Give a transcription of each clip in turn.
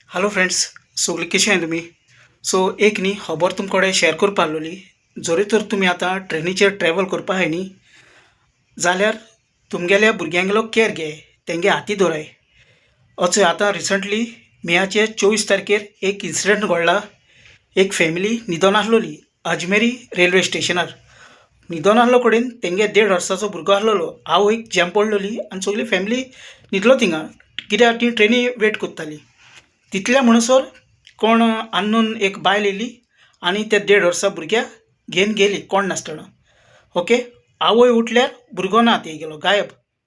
Hello friends, सगळीं कशी आहाय तुमी? सो एक न्ही खबर तुमकां कडेन शेअर करपा आसलोली. जरी तर तुमी आतां ट्रेनीचेर ट्रॅवल करपा आहाय न्ही जाल्यार तुमगेल्या भुरग्यांगेलो केअर घे, तेंगे हाती दवराय. अचोय आतां रिसंटली मेयाचे 24 तारखेर एक इन्सिडंट घडला. एक फॅमिली न्हिदोन आसलोली अजमेरी रेल्वे स्टेशनार. न्हिदोन आसलो कडेन तेंगे 1.5 वर्साचो भुरगो आसलेलो, आवयक झेम पडलेली आनी सगळी फॅमिली न्हिदलो थिंगा, कित्याक ती ट्रेनी वेट करताली. तितल्या म्हणसर कोण अननोन एक बायल येयली आनी त्या 1.5 वर्सा भुरग्याक घेवन गेली कोण नासतना. ओके, आवय उठल्यार भुरगो ना, तेगेलो गायब.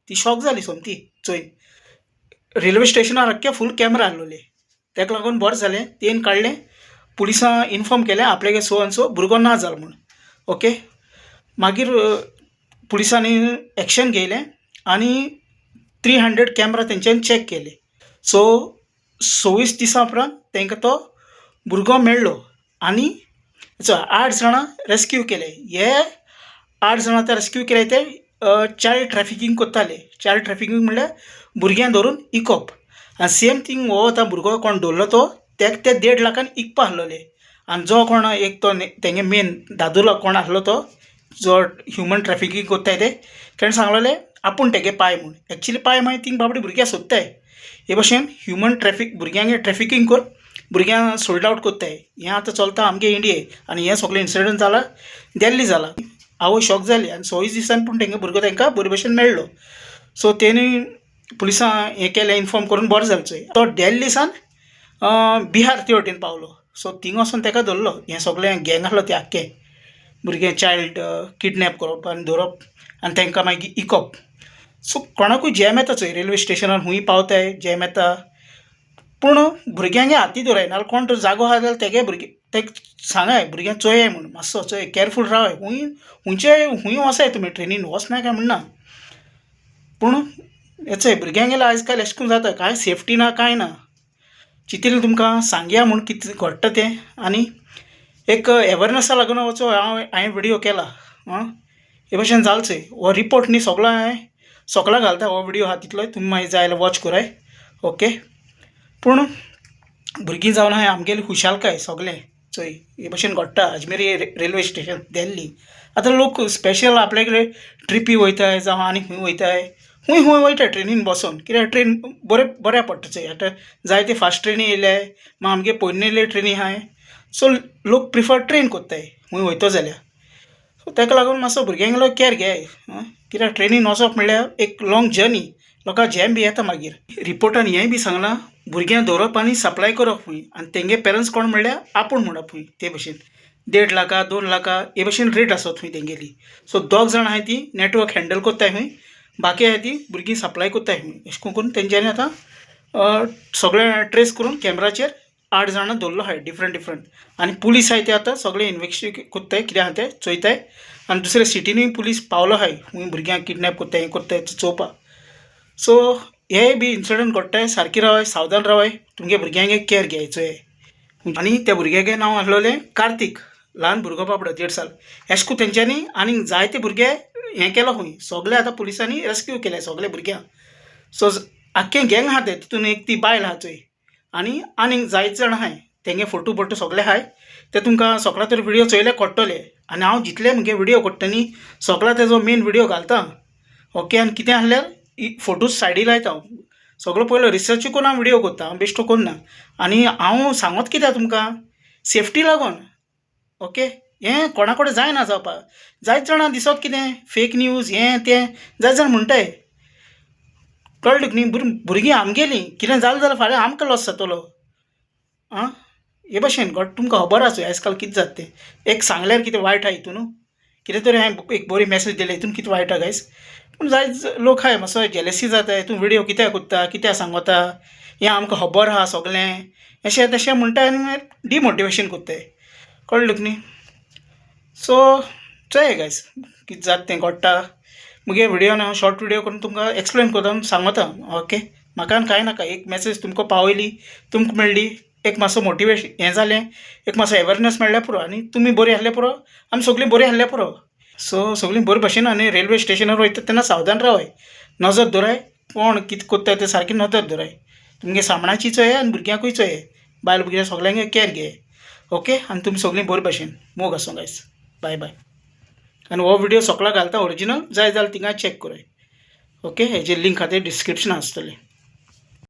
ती शॉक जाली सोमती. चोय रेल्वे स्टेशनार आख्खे फूल कॅमरा आसलेले, ताका लागून बरें जालें तेन काडलें, पुलिसां इनफॉर्म केलें आपल्यागे सो आनी सो भुरगो ना जालो म्हूण. ओके, मागीर पुलिसांनी एक्शन घेयलें आनी 300 कॅमरा तेंच्यांनी चॅक केले. सो 26 दिसां उपरांत तांकां तो भुरगो मेळ्ळो आनी 8 जाणां रेस्क्यू केले. हे 8 जाणां ते रेस्क्यू केले ते चायल्ड ट्रॅफिकींग करताले. चायल्ड ट्रॅफिकींग म्हणल्यार भुरग्यांक धरून इकप. आनी सेम थींग हो आतां भुरगो कोण दवरलो तो तेका ते 1.5 लाखान इकपा आसलोले. आनी जो कोण एक तो तेंगे मेन दादुलो कोण आसलो तो जो ह्युमन ट्रॅफिकींग कोत्ताय ते तेणें सांगलेलें आपूण तेगे पाय म्हूण. एक्चुली पाय मागीर थिंग बाबडी भुरग्यां सोदताय. हे भाशेन ह्युमन ट्रॅफीक भुरग्यांगे ट्रॅफिकींग करून भुरग्यांक सोल्ड आवट कोत्ताय. हें आतां चलता आमगे इंडिये आनी हें सगळें इन्सिडंट जाला दिल्ली जाला. आवय शॉक जाली आनी 26 दिसान पूण तेंगे भुरगो तांकां बरे भशेन मेळ्ळो. सो तेणी पुलिसां हें केलें इनफॉर्म करून बरें जालें. चोय तो दिल्ली सान बिहार ते वटेन पावलो. सो थिंग वचोन ताका धरलो. हें सगळें गँग आसलो तें आख्खें भुरगें चायल्ड किडनॅप करप आनी धरप आनी तांकां मागीर इकप. सो कोणाकूय जॅम येता चोय रेल्वे स्टेशनार खूंय पावताय जॅम येता, पूण भुरग्यांगे हाती दवराय. नाल्यार कोण तर जागो आसा जाल्यार तेगे भुरगे तेक सांगाय भुरग्यांक चोयाय म्हूण मातसो चोय कॅरफूल रावाय. खूंय खुंयचे खूंय वचाय तुमी ट्रेनीन वचनाय काय म्हणना, पूण हें चोय भुरग्यांगेलें आयज काल अशें करून जाता, कांय सेफ्टी ना कांय ना. चिंतिल्लें तुमकां सांगया म्हूण कितें घडटा तें आनी एक एवेरनसा लागून वचो हांव हांवें विडियो केला. आं हे भशेन जालें चोय हो रिपोर्ट न्ही सगलो हांवें सगळो घालता. हो विडियो आसा तितलोय तुमी मागीर जाय जाल्यार वॉच कराय. ओके, पूण भुरगीं जावन आहाय आमगेली खुशालकाय सगळें. चोय हे भशेन घडटा अजमेरी रेल्वे स्टेशन दिल्ली. आतां लोक स्पेशल आपल्याकडे ट्रिपी वयताय जावं आनी खंय वयताय, खूंय खूंय वयता ट्रेनीन बसोन, कित्याक ट्रेन बरें बऱ्या पडटा चोय. आतां जायते फास्ट ट्रेनी येयल्याय, मागीर आमगे पोन्नेले ट्रेनी आहाय. सो लोक प्रिफर ट्रेन कोत्ताय खूंय वयतो जाल्यार. सो ताका लागून मातसो भुरग्यांगेलो कॅर घेयाय, कित्याक ट्रेनीन वचप म्हणल्यार एक लॉंग जर्नी, लोकांक जॅम बी येता. मागीर रिपोर्टान हेंय बी सांगलां भुरग्यांक दवरप आनी सप्लाय करप खूंय आनी तेंगे पेरंट्स कोण म्हणल्यार आपूण म्हणप खूंय. ते भशेन 1.5 लाखा 2 लाखा हे भशेन रेट आसत खूंय तेंगेली. सो 2 जाण आहाय ती नॅटवर्क हँडल कोत्ताय खूंय, बाकी आहाय ती भुरगीं सप्लाय कोत्ताय खूंय. अशें करून तेंच्यांनी आतां सगळें ट्रेस करून कॅमराचेर 8 जाणां दवरलो आहाय डिफरंट डिफरंट. आनी पुलीस आहाय ते आतां सगळें इन्वेस्टिगेट कोत्ताय कितें आहा तें चोयताय. आनी दुसऱ्या सिटीनूय पुलीस पावलो आहाय खूंय भुरग्यांक किडनॅप कोत्ताय हें कोत्ताय तें चोवपाक. सो हे बी इन्सिडंट घडटाय, सारकी रावाय, सावधान रावाय, तुमगे भुरग्यांगे केअर घेयचोय. आनी त्या भुरग्यागे नांव आसलोलें कार्तीक, ल्हान भुरगो बाबडो 1.5 साल. अशें करून तेंच्यांनी आनीक जायते भुरगे हें केलो खूंय, सगळे आतां पुलिसांनी रेस्क्यू केले सगळे भुरग्यांक. सो आख्खें गँग आहा तें, तितून एक ती बायल आहा चोय आनी आनीक जायते जाण आहाय. तेंगे फोटो बोटो सगळे आहाय ते तुमकां सगळो तर विडियो चोयले कळटले. आनी हांव जितले मुगे विडियो काडटा न्ही सगळो तेजो मेन विडियो घालता. ओके, आनी कितें आहल्यार फोटोज सायडी लायता. हांव सगळो पयलो रिसर्च करून हांव विडियो करता, हांव बेश्टो करना. आनी हांव सांगत कित्याक तुमकां सेफ्टी लागून. ओके, हें कोणा कडेन जायना जावपाक. जायते जाणां दिसत कितें फेक न्यूज हें तें जायते जाण म्हणटाय, कळ्ळें तुका न्ही. भुरगीं आमगेलीं कितें जालें जाल्यार फाल्यां आमकां लॉस जातलो. आं हे भशेन घट तुमकां खबर आसा आयज काल कितें जाता तें. एक सांगल्यार कितें वायट आहा हितून, कितें तरी हांवें एक बरी मॅसेज दिल्या हितून कितें वायट आहा गायज. पूण जायते लोक आहाय मातसो जेलसी जाता, तूं विडियो कित्याक कोत्ता, कित्याक सांगता, हें आमकां खबर आहा सगळें अशें तशें म्हणटा आनी डिमोटिवेशन कोत्ताय, कळ्ळें तुका न्ही. सो चोया गायज कितें जाता तें घडटा. मुगे विडियोन हांव शॉर्ट विडियो करून तुमकां एक्सप्लेन करता सांगता. ओके, म्हाका कांय नाका, एक मॅसेज तुमकां पावयली, तुमकां मेळ्ळी, एक मातसो मोटिवेशन हें जालें, एक मातसो एवेरनस मेळ्ळ्यार पुरो. आनी तुमी बरीं आहल्यार पुरो, आमी सगळीं बरीं आहल्यार पुरो. सो सगळीं बरे भशेन. आनी रेल्वे स्टेशनार वयता तेन्ना सावधान रावाय, नजर दवराय, कोण कितें कोत्ता तें सारकी नदर दवराय. तुमगे सामणाची चोयाय आनी भुरग्यांकूय चोयाय. बायल भुरग्यां सगल्यांगे कॅर घे. ओके, आनी तुमी सगळीं बरे भाशेन मोग आसूं गायज. बाय बाय. आनी हो व्हिडिओ सगळो घालता ओरिजिनल, जाय जाल्यार थिंगा चॅक कराय. ओके, हेजे लिंक खातीर डिस्क्रिप्शन आसतलें.